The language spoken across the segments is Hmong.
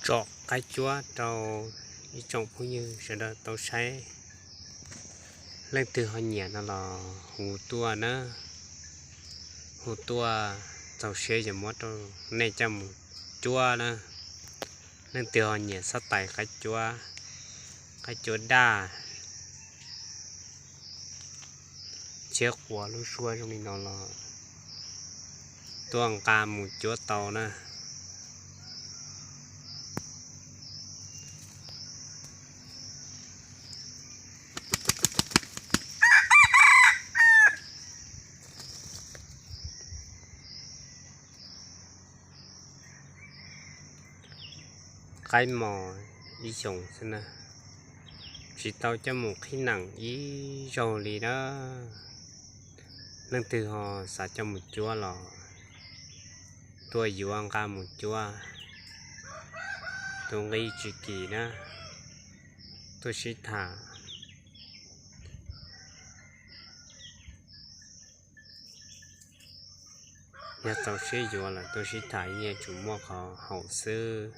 Tsom qaib cuab rau ib tsoom phooj ywg sawv daws tau saib. Leej twg ho nyiam no los hu tuaj na, hu tuaj txaus siab yuav muab rau nej coj mus cuab na. Leej twg ho nyiam xab tais qaib cuab, qaib cuab daj, tshiab quav lub suab zoo li no los tuaj nqa mus cuab tau na. Qaib mos ib xyoos xwb na, tsis tau coj mus qhib neem ib zaug li na. Leej twg ho xav coj mus cuab los tuaj yuav nqa mus cuab, tus nqi tsis kim na, tuaj sib tham. Yog txaus siab yuav lawm tuaj sib tham yeej yuav tsum muaj qhov haum xwb.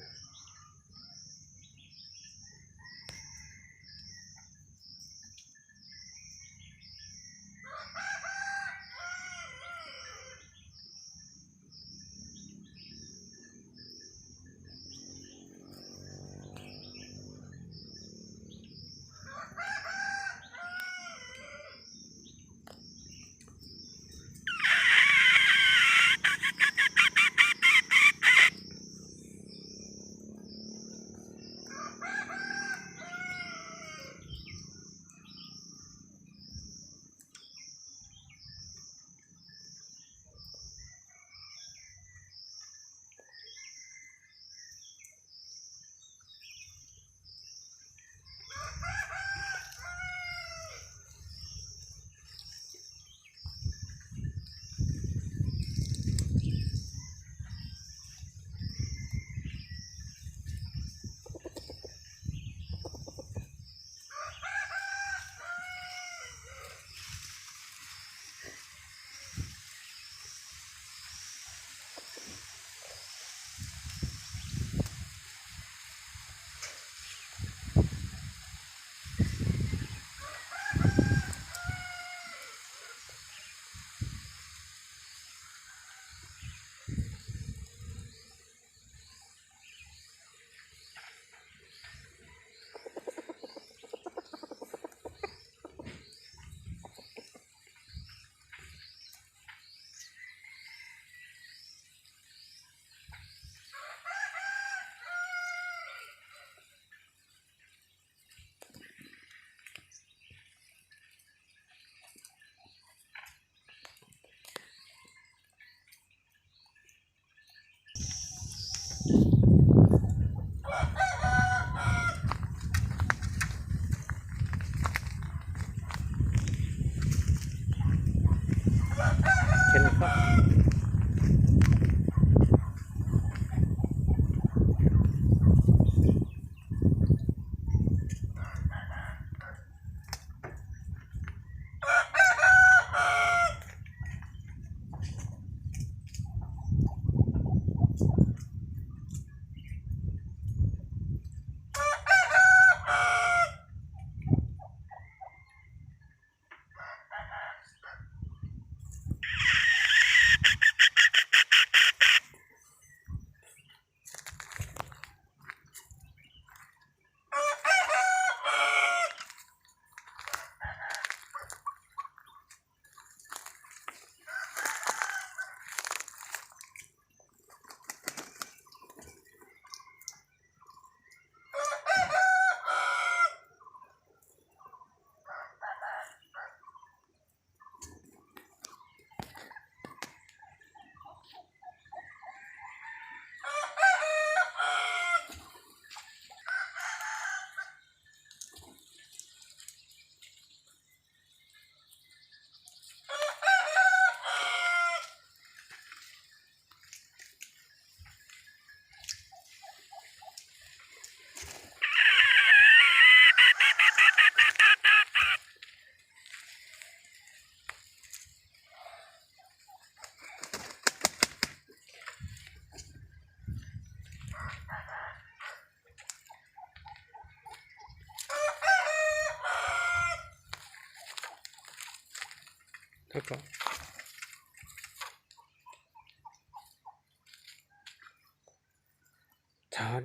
Thov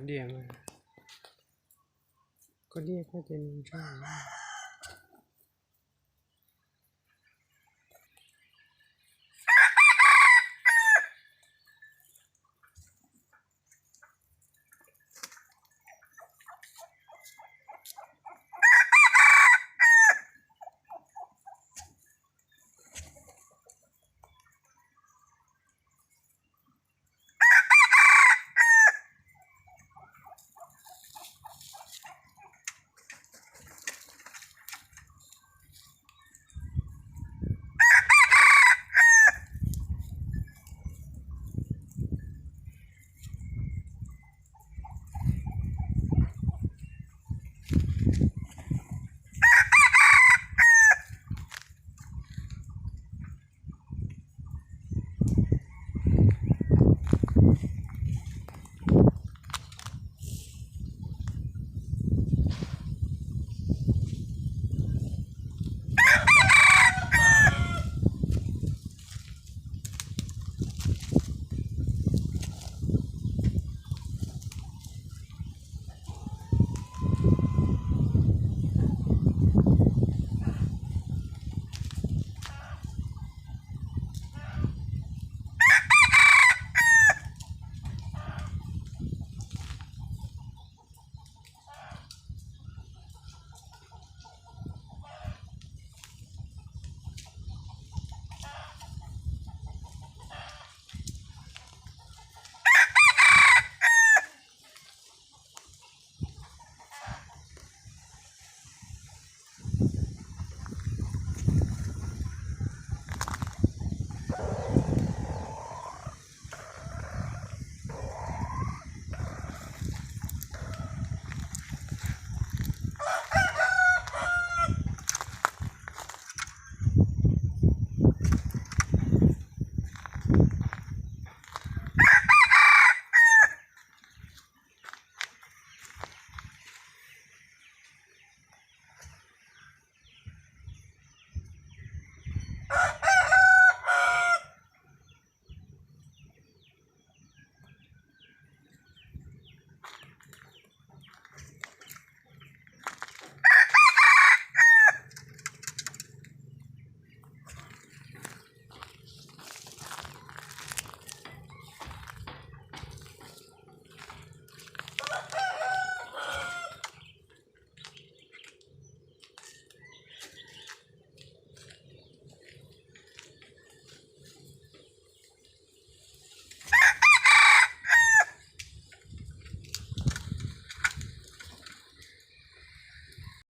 diam, koj diam koj ces nws ntshai.